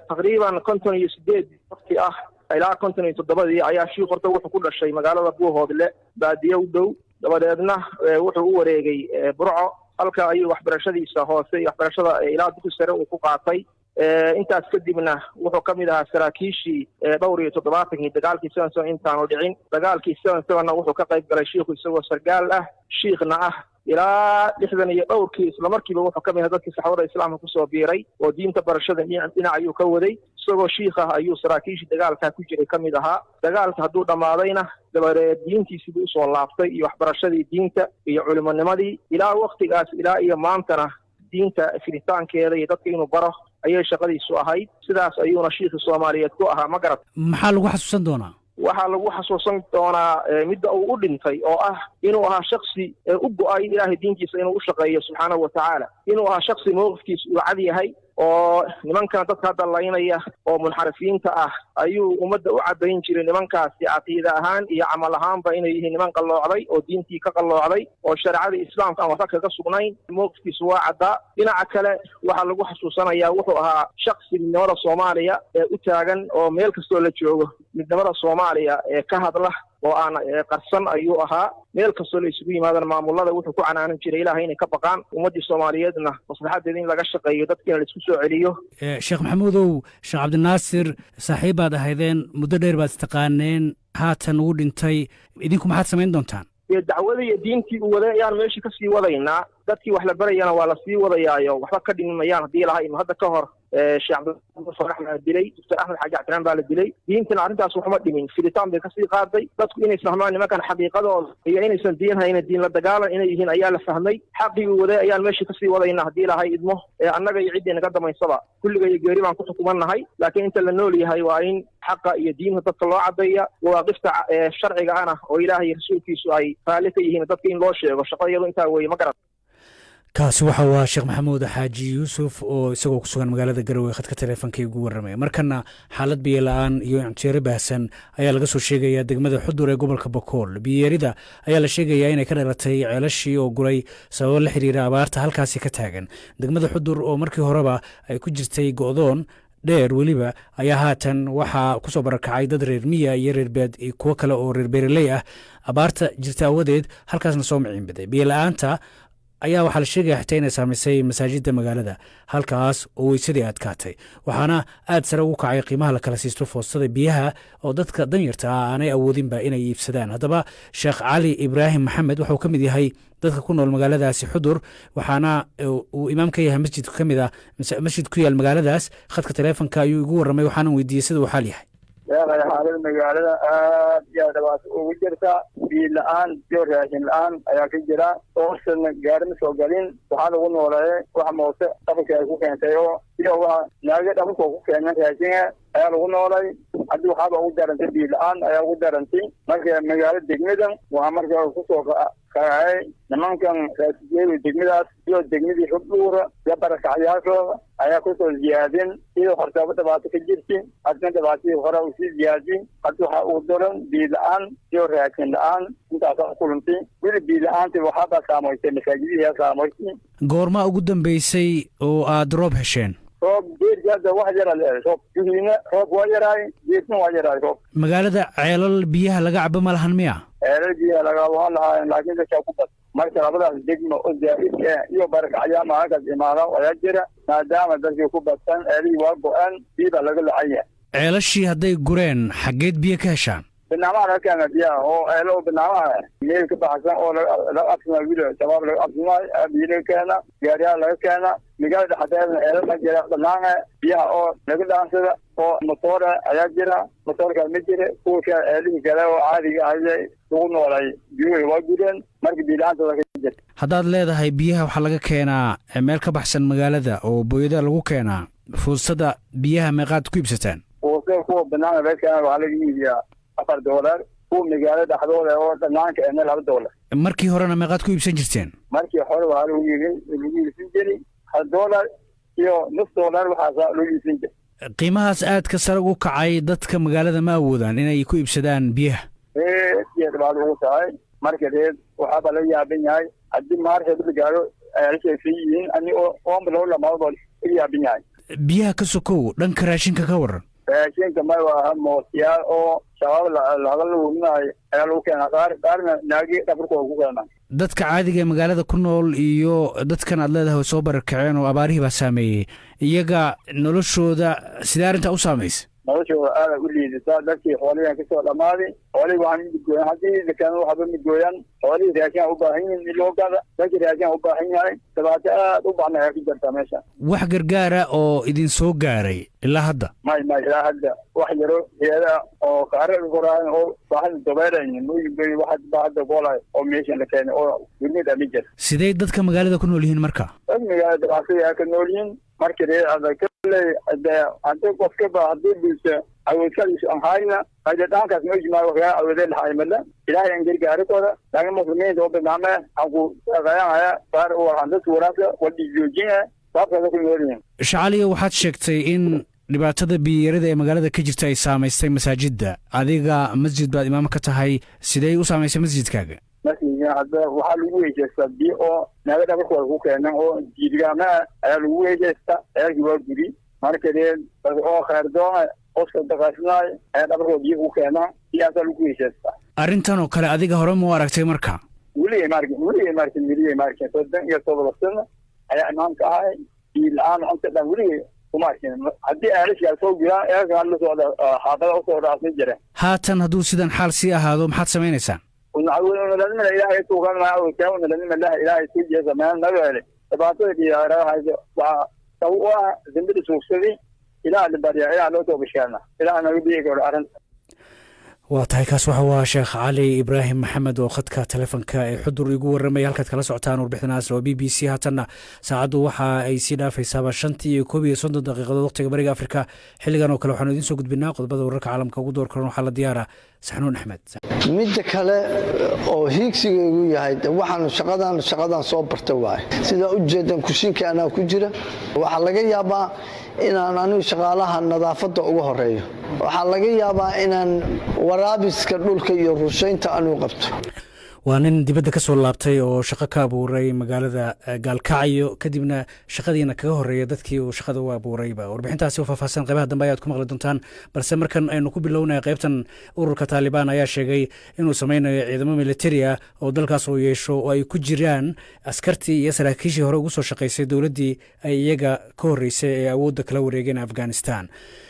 taqriiban 58 waqti ah ilaa 57-dii ayaa shiikhu horta wuxuu ku dhashay magaalada Buuhoodle, baadiye u dhow. Dabadeedna wuxuu u wareegay Burco. Halka ayuu waxbarashadiisa hoose iyo waxbarashada ilaa dugsi sare uu ku qaatay. Intaas kadibna wuxuu ka mid ahaa saraakiishii dhowr iyo toddobaatankii dagaalkii 7/7 intaanu dhicin. Dagaalkii 7/7-na wuxuu ka qayb galay shiikhu isagoo sargaal ah, shiikhna ah. Ilaa lixdan iyo dhowrkii islamarkiiba wuxuu ka mid ahaa dadkii saxwada Islaamka kusoo biiray oo diinta barashada dhinac ayuu ka waday. Isagoo shiikh ah ayuu saraakiishii dagaalkaa ku jiray ka mid ahaa. Dagaalka hadduu dhammaadayna dabadeed diintiisii buu usoo laabtay iyo waxbarashadii diinta iyo culimonimadii. Ilaa waktigaas ilaa iyo maantana diinta fiditaankeeda iyo dadka inuu baro ayay shaqadiisu ahayd. Sidaas ayuuna shiikhii Soomaaliyeed ku ahaa, ma garat. Maxaa lagu xasuusan doonaa? Waxaa lagu xasuusan doonaa midda uu u dhintay oo ah inuu ahaa shaksi u go'ay Ilaahay diintiisa inuu u shaqeeyo subxaanahu wa tacaala, inuu ahaa shaksi mowqifkiisa uu cad yahay oo nimankan dadka hadda laynaya oo munxarifiinta ah ayuu ummadda u caddayn jiray nimankaasi caqiide ahaan iyo camal ahaanba inay yihiin niman qalloocday oo diintii ka qalloocday oo shareecadii Islaamka aan waxba kaga sugnayn. Mowqifkiisu waa caddaa. Dhinaca kale waxaa lagu xasuusanayaa wuxuu ahaa shaksi midnimada Soomaaliya ee u taagan oo meel kastoo la joogo midnimada Soomaaliya ee ka hadla oo aan qarsan ayuu ahaa. Meel kastoo la isugu yimaadana maamulada wuxuu ku canaanan jiray Ilaahay inay ka baqaan, ummaddii Soomaaliyeedna maslaxadeeda in laga shaqeeyo, dadkiina la isku soo celiyo. Sheekh Maxamuudow, Sheekh Cabdinaasir saaxiib baad ahaydeen, muddo dheer baad istaqaaneen, haatan wuu dhintay. Idinku maxaad samayn doontaan? Dee dacwada iyo diintii uu waday ayaan meeshii kasii wadaynaa. Dadkii wax la barayana waa la sii wadayaayo, waxba ka dhimi mayaan haddii laha. Hadda ka hor Sheekh Cabdifarax baa la dilay, Doctor Axmed Xaaji Cabdiraan baa la dilay. Diintana arrintaas waxuma dhimin, fiditaan bay kasii qaaday. Dadku inay fahmaan nimankan xaqiiqadooda iyo inaysan diin hayna, diin la dagaalan inay yihiin ayaa la fahmay. Xaqii uu waday ayaan meeshii kasii wadaynaa haddii Ilahay idmo. Annaga iyo ciddii naga damaysaba kulliga iyo geeri baan ku xukumannahay, laakiin inta la nool yahay waa in xaqa iyo diinta dadka loo caddeeya, mawaaqifta sharciga ana oo Ilaahay iyo rasuulkiisu ay raalli ka yihiin dadka in loo sheego. Shaqada iyadu intaa weeye, ma garat. Kaasi waxa uu ahaa Sheekh Maxamuud Xaaji Yuusuf oo isagoo ku sugan magaalada Garowe khadka taleefonka ugu warramaya. Markana xaalad biyo la-aan iyo cunteero baahsan ayaa laga soo sheegayaa degmada Xudur ee gobolka Bakool. Biyoyarida ayaa la sheegayaa inay ka dhalatay ceelashii oo guray sababo la xiriira abaarta halkaasi ka taagan. Degmada Xudur oo markii horeba ay ku jirtay go'doon dheer weliba ayaa haatan waxaa kusoo barakacay dad reer miya iyo reer beed kuwo kale oo reer beeraley ah abaarta jirta awadeed, halkaasna soo maciinbaday. Biyo la-aanta ayaa waxaa la sheegaya xitaa inay saamaysay masaajidda magaalada halkaas oo weysadii adkaatay, waxaana aad sare ugu kacay qiimaha la kala siisto foostada biyaha oo dadka danyarta ah aanay awoodinba inay iibsadaan. Haddaba Sheekh Cali Ibraahim Maxamed wuxuu ka mid yahay dadka ku nool magaaladaasi Xudur, waxaana uu imaam ka yahay masjid ka mid ah masjid ku yaal magaaladaas. Khadka taleefonka ayuu igu warramay, waxaana weydiiyey sida uu xaal yahay. Sheekhay, xaalada magaalada aad iyo aad dhibaato ugu jirta. Biyo la-aan iyo raashin la-aan ayaa ka jira. Oosana gaari ma soo galin. Waxaa lagu nooleeyay wax moose dhabarka ay ku keentay oo iyo waa naaga dhabarka ku keenan raashinka ayaa lagu noolay. Haddii waxaaba ugu darantay biyo la-aan ayaa ugu darantay. Marka magaalo degmadan waxaa marka kusoo kacay nimankan raasijeedu degmadaas iyo degmadii Xubdhuura iyo barakacyaashooda ayaa kusoo ziyaadin. Sidii hortaaba dhibaato ka jirti, haddana dhibaatadii hore usii ziyaadin. Hadda waxaa ugu daran biyo la-aan iyo raashin la-aan, intaasaa kulantay. Weli biyo la-aantii waxaabaa saamoysay masaajidihii saamoysay. Goormaa ugu dambeysay oo aad roob hesheen? Roob geerki hadda wax yaraa la helay. Roob juhiina roob waa yaraay, geerkina waa yaraay roob. Magaalada ceelal biyaha laga cabo ma lahan miya? Ceelal biyaha laga waa lahaayeen, laakiin dadkaa ku bad. Marka labadaas degmo oo zaa'idka iyo barakacyaa maalinkaas imaada ayaa jira, maadaama dadkii ku badsan ceelihii waa go-aan, biyo baa laga lacan yahay. Ceelashii hadday gureen, xaggeed biyo ka heshaan? Banaamaha laga keena biyaha oo ceelo oo banaamaha meel ka baxsan oo laga absamaayo, wiil shabaab laga absamaayo biyo laga keena, gaariyaha laga keena. Magaalada dhexdeedana ceelo ma jira banaana biyaha oo laga dhaansada oo motoora ayaa jira. Motoorkaa ma jira. Kuwa kale ceelihii kale oo caadiga ahay lagu noolay biyuhu waa gureen. Marka biyo la-aantooda ka jirta. Haddaad leedahay biyaha waxaa laga keenaa meel ka baxsan magaalada oo booyada lagu keenaa, fuustada biyaha meeqaad ku iibsataan? Fuustada kuwa banaanka laga keena waxaa laga iibiyaa $4, kuwa magaalada dhexdooda oo banaanka eena $2. Markii horena meeqaad ku iibsan jirteen? Markii hore waxaa lagu iibsan jiray $1 iyo nus dollar, waxaasaa lagu iibsan jiray. Qiimahaas aadka sare ugu kacay, dadka magaalada ma awoodaan inay ku iibsadaan biyaha? Reed iyo dhibaato ugu tahay. Marka reed waxaaba la yaaban yahay haddii maarka la gaaro ceelashay yihiin ani oomba loo lamaado baa laga yaaban yahay. Biyaha ka sokow, dhanka raashinka ka waran? Raashinka may waa moosyaal oo shabaab laga luuminayo ayaa lagu keenaa, qaar qaarna naagi dhabarkooda ku keenaa. Dadka caadiga ee magaalada ku nool iyo dadkan aad leedahay way soo barakaceen oo abaarihii baa saameeyey, iyaga noloshooda sidee arrintaa u saamaysa? Noloshooda aada u liidataa. Dadkii xoolihian kasoo dhammaaday, xoolihii waxaan midgooyan haddii lakeeno waxba midgooyan. Xoolihii raashin u baahan yihin in loo gada, dadkii raashin u baahan yahay. Dhibaato aad u bacna ayaa ku jirtaa meesha. Wax gargaara oo idin soo gaaray ilaa hadda? May, ilaa hadda wax yaro heeda oo kaara koraayan oo baahida dabeerayn mooyin wax baahida goolay oo meeshan la keenay oo gurmid ma jira. Sidee dadka magaalada ku nool yihiin marka? Dad magaalada dhibaatada yaa ka nool yihiin. Marka reer adag kale hadii qofkaba haddii bulsha awoodkadiisu aan hayna hade dhaankaas ma ijmaa waxyaa awoodee lahaay mala Ilaahay aan gargaarikooda, laakiin muslimiinta oo banaame aan ku shaqeeyanaya qaar oo waxaan dadka waraabka wadhi joojina saabkaasa ku nool yihiin. Shacaliya, waxaad sheegtay in dhibaatada biyarada ee magaalada ka jirta ay saamaystay masaajidda. Adiga masjid baad imaam ka tahay, sidee u saamaysay masjidkaaga? Masjidka hadda waxaa lagu weyjeystaa biyo oo naaga dhabarkooda ku keenan oo jiidgaama ayaa lagu weyjeystaa. Ceelkii waa guri. Marka dee oo khayrdoona qofka daqaasnaayo ayaa dhabarkooda biyo ku keenan, biyahaasaa lagu weyjeystaa. Arrintan oo kale adiga hore ma u aragtay marka? Weligay ma arkin, weligay ma arkin, weligay ma arkin. 37 sano ayaa imaamka ahay, biyo la-aan cunta dhan weligay kuma arkin. Haddii ceelashaa soo guraan, ceelka la socda xaafada usoo raacsan jira. Haatan hadduu sidan xaal sii ahaado, maxaad samaynaysaan? Ilaahay tuuganaa, Ilaahay sii jeesa meel naga hele. Dhibaatada dhiyaarahayso waxaa saw u ah dambida suugsadii. Ilaah la baryaa, Ilaah loo toobasheena, Ilaah naga biyi karo arrinta. Waa tahay, kaas waxa waa Sheekh Cali Ibraahim Maxamed oo khadka telefonka ee Xudur igu warramaya. Halkaad kala socotaan warbixinaas oo BBC. Haatanna saacaddu waxa ay sii dhaafaysaaba 5:31 waqtiga Bariga Afrika. Xilligan oo kale waxaanu idiin soo gudbinaa qodobada wararka caalamka ugu door karan. Waxaa la diyaara Saxnuun Axmed. Midda kale oo hiigsigaygu yahay, waxaan shaqadan soo barta waaye. Sidaa u jeedan, kushiinka anaa ku jira. Waxaa laga yaabaa inaan anigu shaqaalaha nadaafadda uga horeeyo. Waxaa laga yaabaa inaan waraabiska dhulka iyo rushaynta anigu qabto. Waa nin dibadda ka soo laabtay oo shaqo ka abuuray magaalada Gaalkacyo, kadibna shaqadiina kaga horeeya dadkii uu shaqada u abuurayba. Warbixintaasi oo faahfaahsan qaybaha dambe ayaad ku maqli doontaan, balse markan aynu ku bilownaya qaybtan. Ururka Taalibaan ayaa sheegay inuu sameynayo ciidamo militari ah oo dalkaas uu yeesho, oo ay ku jiraan askartii iyo saraakiishii hore ugu soo shaqaysay dowladdii ay iyaga ka horreysay ee awoodda kala wareegeen Afghanistan.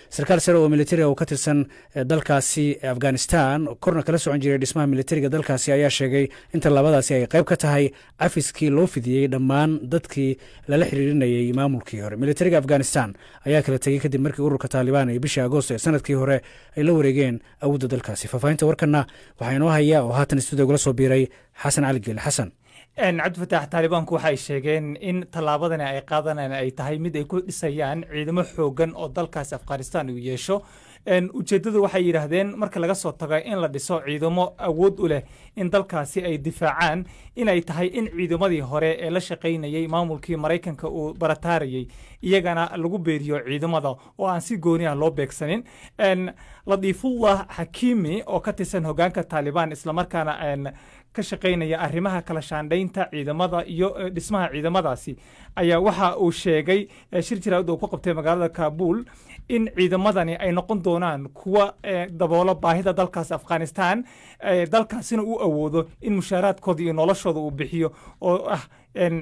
Sarkaal sare oo militariga oo ka tirsan dalkaasi Afghanistan, korna kala socon jiray dhismaha militariga dalkaasi, ayaa sheegay in tallaabadaasi ay qayb ka tahay cafiskii loo fidiyey dhammaan dadkii lala xiriirinayay maamulkii hore. Militariga Afghanistan ayaa kala tegey kadib markii ururka Taalibaan ay bishii Agoosto ee sanadkii hore ay la wareegeen awoodda dalkaasi. Faahfaahinta warkanna waxaa inoo haya oo haatan stuudiyo gula soo biiray Xasan Cali Geele. Xasan. Cabdifataax, Taalibaanku waxay sheegeen in tallaabadani ay qaadanayaan ay tahay mid ay ku dhisayaan ciidamo xoogan oo dalkaasi Afghanistan uu yeesho. Ujeeddadu waxay yidhaahdeen, marka laga soo tago in la dhiso ciidamo awood u leh in dalkaasi ay difaacaan, inay tahay in ciidamadii hore ee la shaqaynayay maamulkii Maraykanka uu barataarayey iyagana lagu beeriyo ciidamada oo aan si gooni ah loo beegsanin. Latiifullah Xakiimi oo ka tirsan hogaanka Taalibaan, islamarkaana ka shaqaynaya arrimaha kala shaandhaynta ciidamada iyo dhismaha ciidamadaasi, ayaa waxa uu sheegay shir jaraa'id uu ku qabtay magaalada Kaabul in ciidamadani ay noqon doonaan kuwa daboolo baahida dalkaas Afghanistan, dalkaasina uu awoodo in mushaaraadkooda iyo noloshooda uu bixiyo, oo ah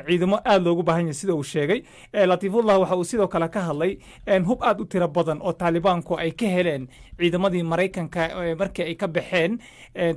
ciidamo aada loogu baahan yahay, sida uu sheegay. Latiifullah waxa uu sidoo kale ka hadlay hub aad u tiro badan oo Taalibaanku ay ka heleen ciidamadii Maraykanka markii ay ka baxeen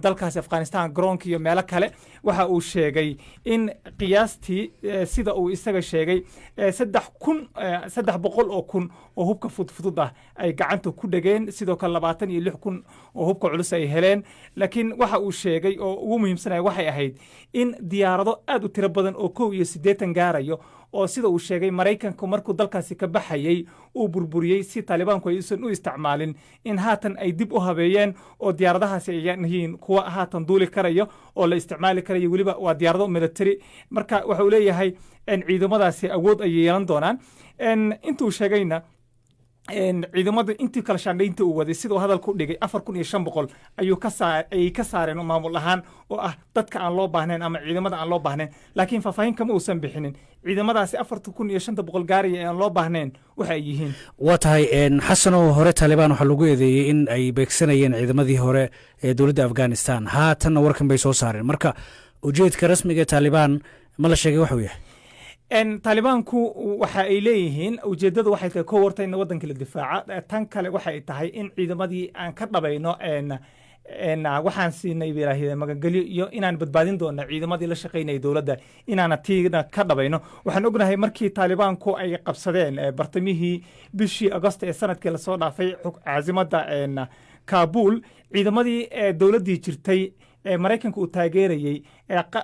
dalkaasi Afghanistan, garoonka iyo meelo kale. Waxa uu sheegay in qiyaastii, sida uu isaga sheegay, 3,000, 300,000 oo hubka fudfudud ah ay gacanta ku dhegeen, sidoo kale 26,000 oo hubka culus ay heleen. Laakiin waxa uu sheegay oo ugu muhiimsanaya waxay ahayd in diyaarado aad u tiro badan oo 81 gaarayo, oo sida uu sheegay Maraykanku markuu dalkaasi ka baxayey uu burburiyey si Taalibaanku aysan u isticmaalin, in haatan ay dib u habeeyeen oo diyaaradahaasi ay yihiin kuwa haatan duuli karayo oo la isticmaali karayo. Weliba waa diyaarado military. Marka waxa uu leeyahay ciidamadaasi awood ayay yeelan doonaan. Intuu sheegayna, ciidamada intii kala shaandhaynta uu waday, siduu hadalku dhigay, 4,500 ayuu ka saa ayay ka saareen maamul ahaan, oo ah dadka aan loo baahnayn ama ciidamada aan loo baahnayn. Laakiin faahfaahin kama uusan bixinin ciidamadaasi 4,500 gaaraya ee aan loo baahnayn waxa ay yihiin. Waa tahay, Xasanoo. Hore Taalibaan waxaa lagu eedeeyey in ay beegsanayeen ciidamadii hore ee dowladda Afghanistan. Haatanna warkan bay soo saareen. Marka ujeedka rasmiga ee Taalibaan ma la sheegay waxuu yahay? Taalibaanku waxa ay leeyihiin ujeeddadu waxay tahay, kow, horta in waddanka la difaaca. Tan kale waxay tahay in ciidamadii aan ka dhabayno waxaan siinay, bay magangelyo, iyo inaan badbaadin doono ciidamadii la shaqaynayay dowladda, inaana tiina ka dhabayno. Waxaan ognahay markii Taalibaanku ay qabsadeen bartamihii bishii Agost ee sanadkii lasoo dhaafay caasimadda Kaabul, ciidamadii dowladdii jirtay ee Maraykanka uu taageerayey,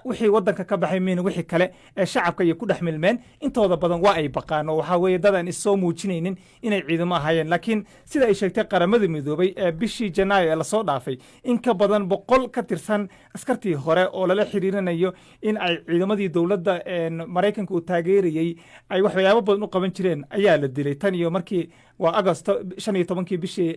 wixii waddanka ka baxay mayna, wixii kale ee shacabka ayay ku dhex milmeen. Intooda badan waa ay baqaan oo waxaa weeye dad aan issoo muujinaynin inay ciidamo ahaayeen. Laakiin sida ay sheegtay Qaramada Midoobay ee bishii Janaayo ee lasoo dhaafay, in ka badan 100 ka tirsan askartii hore oo lala xiriirinayo in ay ciidamadii dowladda Maraykanka uu taageerayey ay waxyaabo badan u qaban jireen ayaa la dilay tan iyo markii waa Agosto, 15-kii bishii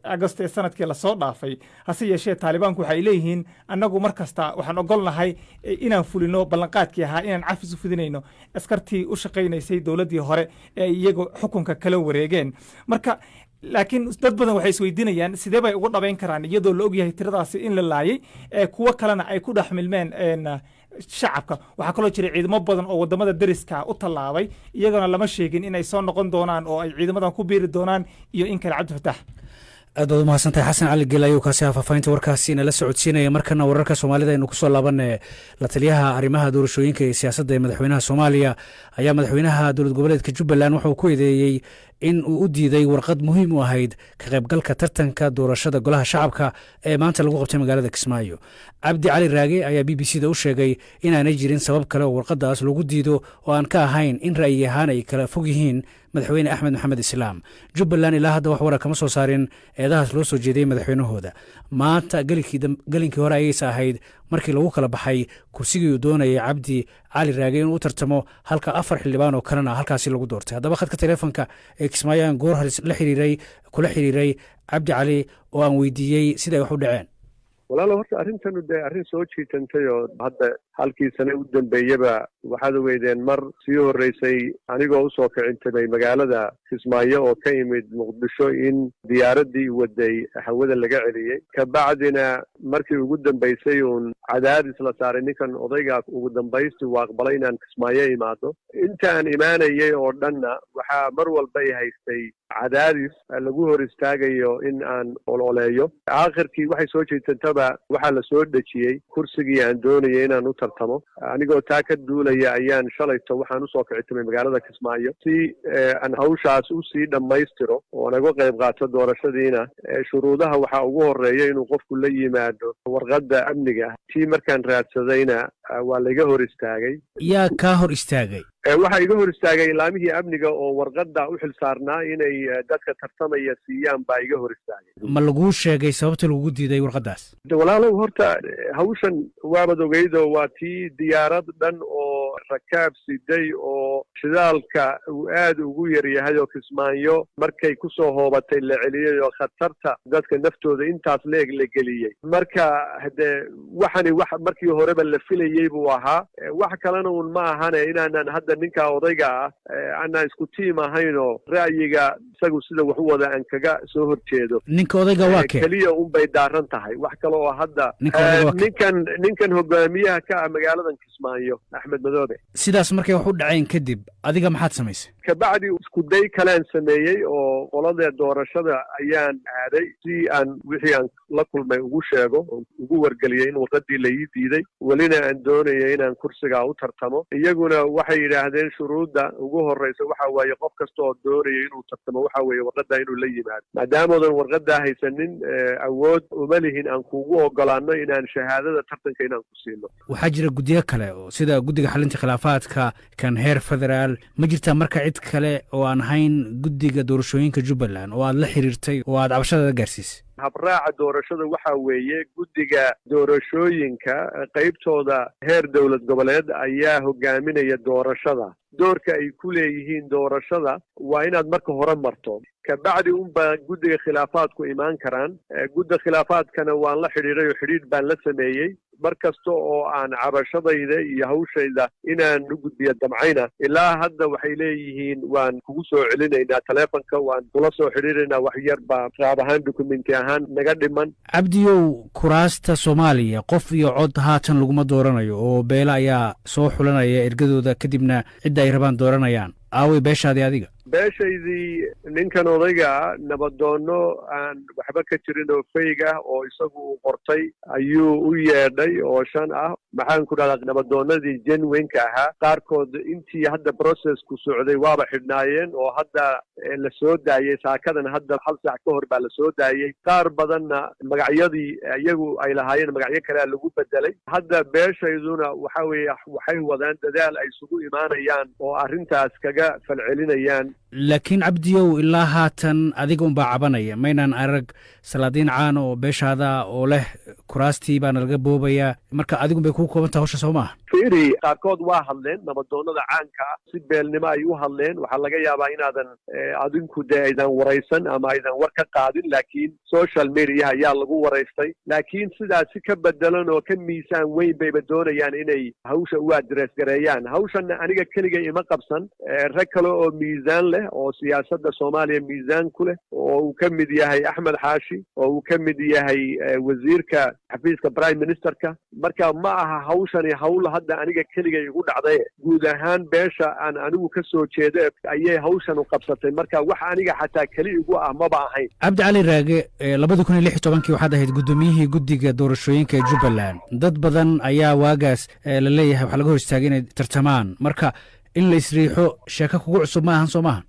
Agost ee sanadkii lasoo dhaafay. Hase yeeshee Taalibaanku waxay leeyihiin, annagu mar kasta waxaan ogolnahay inaan fulino ballanqaadkii ahaa inaan cafis u fidinayno askartii u shaqaynaysay dowladdii hore ee iyagu xukunka kala wareegeen. Marka laakiin dad badan waxay isweydiinayaan sidee bay ugu dhabayn karaan iyadoo la ogyahay tiradaasi in la laayay, kuwo kalena ay ku dhex milmeen shacabka. Waxaa kaloo jiray ciidamo badan oo wadamada deriska u tallaabay, iyagana lama sheegin inay soo noqon doonaan oo ay ciidamadan ku biiri doonaan iyo in kale, Cabdifataax. Aad baad umahadsantahay. Xasan Cali Gel ayuu kaasi faahfaahinta warkaasi nala socodsiinaya. Markana wararka Soomaalida aynu kusoo laabane. La taliyaha arrimaha doorashooyinka iyo siyaasadda ee madaxweynaha Soomaaliya ayaa madaxweynaha dowlad goboleedka Jubbaland wuxuu ku eedeeyey in uu u diiday warqad muhiim u ahayd ka qaybgalka tartanka doorashada golaha shacabka ee maanta lagu qabtay magaalada Kismaayo. Cabdi Cali Raage ayaa BBC da u sheegay inaanay jirin sabab kale oo warqadaas lagu diido oo aan ka ahayn in ra'yi ahaan ay kala fog yihiin madaxweyne Axmed Maxamed Islaam. Jubbaland ilaa hadda wax wara kama soo saarin eedahaas loo soo jeediyey madaxweynahooda. Maanta gelinkii hore ayayse ahayd markii lagu kala baxay kursigii uu doonayay Cabdi Cali Raage inuu u tartamo, halka afar xildhibaan oo kalena halkaasi lagu doortay. Haddaba khadka taleefonka ee Kismaayo aan goor hore la xiriiray kula xiriiray Cabdi Cali oo aan weydiiyey sida ay wax u dhaceen. Walaalo, horta arrintanu dee arrin soo jiitantay oo hadda Halkii sane u dambeeyaba waxaad ogeydeen mar sii horreysay anigoo usoo kicintamay magaalada Kismaayo oo ka imid Muqdisho in diyaaraddii waday hawada laga celiyey. Kabacdina markii ugu dambaysay uun cadaadis la saaray ninkan odaygaa, ugu dambaysti uu aqbalay inaan Kismaayo imaado. Intaan imaanayay oo dhanna waxaa mar walba i haystay cadaadis lagu hor istaagayo in aan ololeeyo. Aakhirkii waxay soo jeesataba waxaa la soo dhejiyey kursigii aan doonayay inaan u tartamo. Anigoo taa ka duulaya ayaan shalayto waxaan usoo kicitamay magaalada Kismaayo si aan hawshaas usii dhammaystiro oo naga qayb qaato doorashadiina. Shuruudaha waxaa ugu horeeya inuu qofku la yimaado warqadda amniga. Tii markaan raadsadayna waa laiga hor istaagay. Yaa kaa hor istaagay? Waxaa iga hor istaagay laamihii amniga oo warqadda u xil saarnaa inay dadka tartamaya siiyaan baa iga hor istaagay. Ma laguu sheegay sababta lagugu diiday warqaddaas? Walaalow, horta hawshan waabad ogeydo, waa tii diyaarad dhan oo rakaab siday oo shidaalka uu aad ugu yaryahay oo Kismaayo markay kusoo hoobatay la celiyey oo khatarta dadka naftooda intaas leeg la geliyey. Marka hadee waxani wax markii horeba la filayey buu ahaa. Wax kalena uun ma ahane inaanan hadda ninka odayga ah aanaan isku tiim ahaynoo ra'yiga isagu sida wax u wada aan kaga soo horjeedo. Ninka odayga waa kee? Keliya unbay daaran tahay, wax kale oo hadda ninkan hogaamiyaha ka ah magaaladan Kismaayo, Axmed Madoobe. Sidaas markay wax u dhaceen kadib, adiga maxaad samaysay? Kabacdi isku day kalean sameeyey oo qolada doorashada ayaan aaday si aan wixii aan la kulmay ugu sheego oo ugu wargeliyey in warqadii la ii diiday, welina aan doonaya inaan kursigaa u tartamo. Iyaguna waxay yidhaahdeen shuruudda ugu horreysa waxa waaye qof kasta oo doonaya inuu tartamo waxa weeye warqaddaa inuu la yimaado. Maadaamoodan warqaddaa haysanin, awood uma lihin aan kugu ogolaano inaan shahaadada tartanka inaan ku siino. Waxaa jira guddiyo kale oo sida guddiga xalinta khilaafaadka, kan heer federaal. Ma jirtaa marka cid kale oo aan ahayn guddiga doorashooyinka Jubbaland oo aad la xiriirtay oo aad cabashadaada gaarsiisay? Habraaca doorashada waxaa weeye guddiga doorashooyinka qaybtooda heer dowlad goboleed ayaa hogaaminaya doorashada. Doorka ay ku leeyihiin doorashada waa inaad marka hore marto, kabacdi unbaa guddiga khilaafaadku imaan karaan. Gudda khilaafaadkana waan la xidhiidhay oo xidhiidh baan la sameeyey. Mar kasta oo aan cabashadayda iyo hawshayda inaan u gudbiyo damcayna, ilaa hadda waxay leeyihiin waan kugu soo celinaynaa taleefonka, waan kula soo xidhiidhaynaa, wax yar baa qaab ahaan dukumenti ahaan naga dhiman. Cabdiyow, kuraasta Soomaaliya qof iyo cod haatan laguma dooranayo oo beele ayaa soo xulanaya ergadooda, kadibna cidda ay rabaan dooranayaan. Aaway beeshaadii adiga? Beeshaydii ninkan odayga nabadoonno aan waxba ka jirin oo fayg ah oo isagu uu qortay ayuu u yeedhay oo shan ah. Maxaan ku dhahdaa, nabadoonnadii genuine-ka ahaa qaarkood intii hadda processku socday waaba xidhnaayeen oo hadda la soo daayey. Saakadan hadda hal saac ka hor baa la soo daayey. Qaar badanna magacyadii iyagu ay lahaayeen magacyo kalea lagu bedelay. Hadda beeshayduna waxa weeye waxay wadaan dadaal ay isugu imaanayaan oo arrintaas kaga falcelinayaan. Laakiin Cabdiyow, ilaa haatan adiga unbaa cabanaya. Maynaan arag salaadiin caan oo beeshaada oo leh kuraastii baana laga boobayaa. Marka adigun bay kuu kooban taha hawsha, soo maaha? Fiiri, qaarkood waa hadleen, nabadoonnada caanka ah si beelnimo ay u hadleen. Waxaa laga yaabaa inaadan adinku dee aydan waraysan ama aydan war ka qaadin, laakiin social media ayaa lagu waraystay. Laakiin sidaas si ka bedelan oo ka miisaan weyn bayba doonayaan inay hawsha u address gareeyaan. Hawshanna aniga keliga ima qabsan. Rag kale oo miisaan leh oo siyaasadda Soomaaliya miisaan ku leh oo uu ka mid yahay Axmed Xaashi oo uu ka mid yahay wasiirka xafiiska prime ministerka. Marka ma aha hawshani hawl hadda aniga keligay igu dhacday, guud ahaan beesha aan anigu ka soo jeedo ayay hawshanu qabsatay. Marka wax aniga xataa keli igu ah maba ahayn. Cabdi Cali Raage, 2016-kii waxaad ahayd guddoomiyihii guddiga doorashooyinka ee Jubbaland. Dad badan ayaa waagaas la leeyahay waxaa laga hor istaagay inay tartamaan. Marka in la isriixo sheeko kugu cusub ma ahan, soo maaha?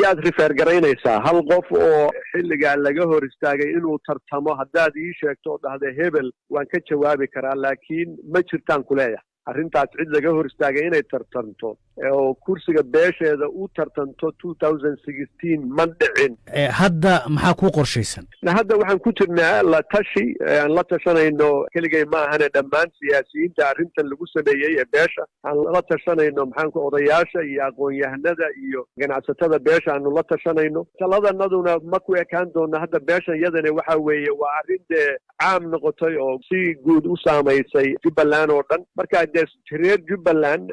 Yaad refer garaynaysaa? Hal qof oo xilligaa laga hor istaagay inuu tartamo haddaad ii sheegto oo dhahda hebel, waan ka jawaabi karaa, laakiin ma jirtaan kuleeyahay arrintaas cid laga hor istaagay inay tartanto. oo kursiga beesheeda u tartanto 2016 ma dhicin. Hadda maxaa kuu qorshaysan? Hadda waxaan ku jirnaa la tashi aan la tashanayno, keligay ma ahane, dhammaan siyaasiyiinta arrintan lagu sameeyey ee beesha aan la tashanayno, maxaanku odayaasha iyo aqoon-yahanada iyo ganacsatada beesha aanu la tashanayno. Taladanaduna ma ku ekaan doona hadda beeshan iyadana, waxa weeye waa arrin dee caam noqotay oo si guud u saamaysay Jubbaland oo dhan. Marka dee reer Jubbaland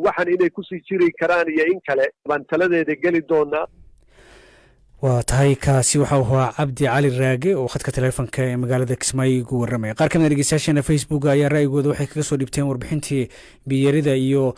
waxaan inay kusii jiri karaan iyo in kale baan taladeeda geli doonaa. Waa tahay, kaasi waxa uu ahaa Cabdi Cali Raage oo khadka taleefonka ee magaalada Kismaayo igu warramaya. Qaar ka mid a dhegeystayaasheena Facebook ayaa ra'yigooda waxay kaga soo dhibteen warbixintii biyarida iyo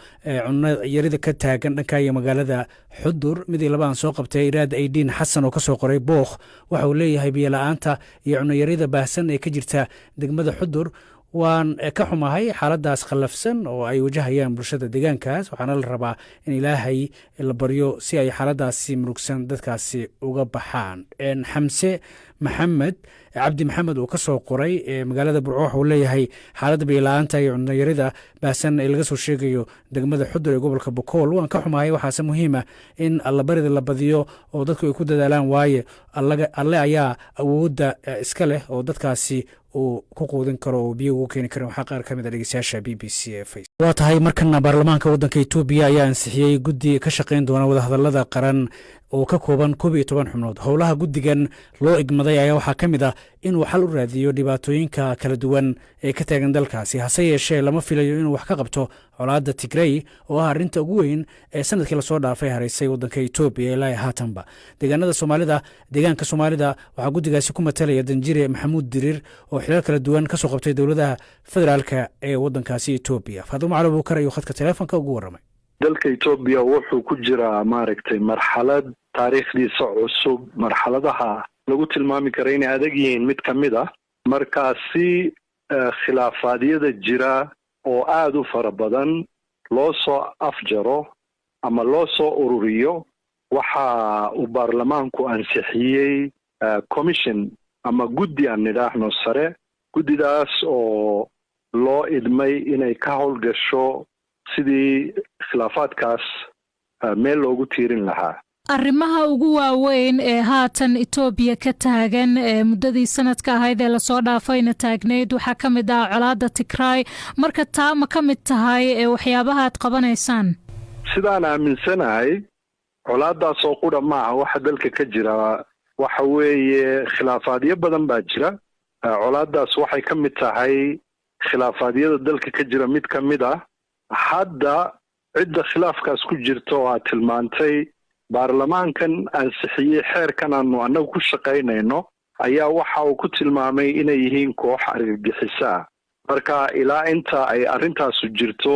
cunno yarida ka taagan dhanka iyo magaalada Xudur. Mid iyo laba aan soo qabtay. Iraad Aidiin Xasan oo kasoo qoray Bookh waxa uu leeyahay: "Biyo la-aanta iyo cunno yarida baahsan ee ka jirta degmada Xudur waan ka xumahay xaaladaas khallafsan oo ay wajahayaan bulshada deegaankaas, waxaana la rabaa in Ilaahay la baryo si ay xaaladaasi murugsan dadkaasi uga baxaan." Xamse Maxamed Cabdi Maxamed uu ka soo qoray magaalada Burco waxa uu leeyahay: "Xaaladda biyola-aanta iyo cunnayarida baahsan ee laga soo sheegayo degmada Xudur ee gobolka Bokool waan ka xumahay, waxaase muhiima in allabarida la badiyo oo dadku ay ku dadaalaan, waaye Alle ayaa awoodda iska leh oo dadkaasi uu ku quudin karo oo biyo ugu keeni karin." Waxaa qaar ka mid a dhegeystayaasha BBC ee Face. Waa tahay, markana baarlamaanka waddanka Etoobiya ayaa ansixiyey guddi ka shaqayn doona wadahadallada qaran oo ka kooban 11 xubnood. Howlaha guddigan loo igmaday ayaa waxaa ka mid ah inuu xal u raadiyo dhibaatooyinka kala duwan ee ka taagan dalkaasi. Hase yeeshee lama filayo inuu wax ka qabto colaadda Tigrey oo ah arrinta ugu weyn ee sanadkii lasoo dhaafay haraysay waddanka Etoobiya ilaa haatanba. Deegaanada Soomaalida, deegaanka Soomaalida waxaa guddigaasi ku matalaya danjire Maxamuud Diriir oo xilal kala duwan kasoo qabtay dowladaha federaalka ee waddankaasi Etoobiya. Faadumo Cali Abuukar ayuu khadka taleefonka ugu warramay. Dalka Etoobiya wuxuu ku jiraa, maaragtay, marxalad taariikhdiisa cusub, marxaladaha lagu tilmaami kara inay adag yihiin mid ka mid ah. Markaasi khilaafaadyada jira oo aada u fara badan loo soo afjaro ama loo soo ururiyo, waxa uu baarlamaanku ansixiyey commission ama guddi aan nidhaahno sare, guddidaas oo loo idmay inay ka howlgasho sidii khilaafaadkaas meel loogu tiirin lahaa. Arrimaha ugu waaweyn ee haatan Etoobiya ka taagan ee muddadii sanadka ahayd ee lasoo dhaafayna taagnayd waxaa ka mid ah colaadda Tigraay. Marka taa ma ka mid tahay ee waxyaabaha aad qabanaysaan? Sidaan aaminsanahay, colaaddaas oo qudha maaha waxa dalka ka jira. Waxa weeye khilaafaadyo badan baa jira. Colaaddaas waxay ka mid tahay khilaafaadyada dalka ka jira mid ka mid ah. Hadda cidda khilaafkaas ku jirta oo aad tilmaantay, baarlamaankan ansixiyey xeerkan aanu annagu ku shaqaynayno ayaa waxa uu ku tilmaamay inay yihiin koox argagixiso ah. Marka ilaa inta ay arrintaasu jirto,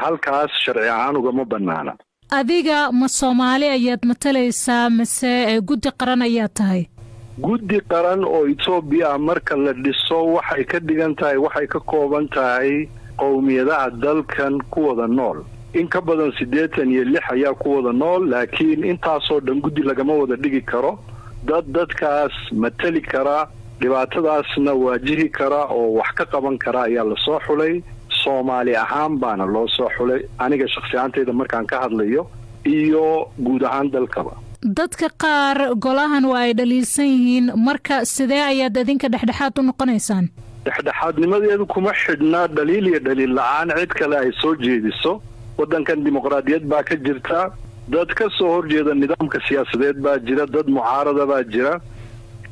halkaas sharci ahaan ugama bannaana. Adiga ma Soomaali ayaad matalaysaa mise guddi qaran ayaad tahay? Guddi qaran oo Etoobiya marka la dhiso waxay ka dhigan tahay waxay ka kooban tahay qowmiyadaha dalkan ku wada nool. In ka badan 86 ayaa ku wada nool, laakiin intaasoo dhan guddi lagama wada dhigi karo. Dad dadkaas matali kara, dhibaatadaasna waajihi kara oo wax ka qaban kara ayaa lasoo xulay. Soomaali ahaan baana loo soo xulay, aniga shakhsi ahaantayda markaan ka hadlayo iyo guud ahaan dalkaba. Dadka qaar golahan waa ay dhaliilsan yihiin. Marka sidee ayaad idinka dhexdhexaad u noqonaysaan? Dhexdhexaadnimadeedu kuma xidhna dhaliil iyo dhaliil la-aan cid kale ay soo jeediso. Waddankan dimuqraadiyad baa ka jirta. Dad ka soo horjeeda nidaamka siyaasadeed baa jira, dad mucaarada baa jira.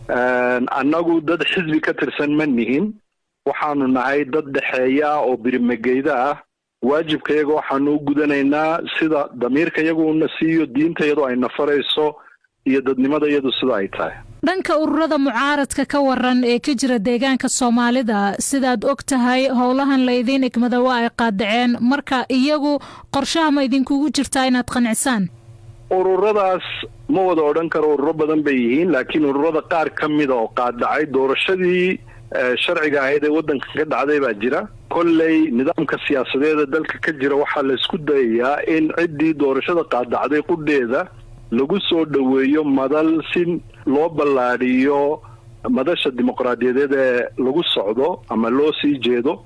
Annagu dad xisbi ka tirsan ma nihin. Waxaanu nahay dad dhexeeya oo birimageyda ah. Waajibkayaga waxaanu u gudanaynaa sida damiirka yagu una siiyo, diintayadu ay nafarayso iyo dadnimada iyadu sida ay tahay. Dhanka ururada mucaaradka ka waran ee ka jira deegaanka Soomaalida? Sidaad og tahay, howlahan laydiin igmada waa ay qaadaceen. Marka iyagu qorshaha ma idinkugu jirtaa inaad qancisaan? Ururadaas ma wada odhan karo, ururo badan bay yihiin, laakiin ururada qaar ka mida oo qaadacay doorashadii sharciga ahayd ee waddanka ka dhacday baa jira. Kolley nidaamka siyaasadeeda dalka ka jira waxaa la isku dayayaa in ciddii doorashada qaadacday qudheeda lagu soo dhoweeyo madal si loo ballaadhiyo madasha dimuqraadiyadeed ee lagu socdo ama loo sii jeedo.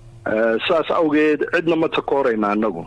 Saas awgeed cidna ma takoorayna annagu.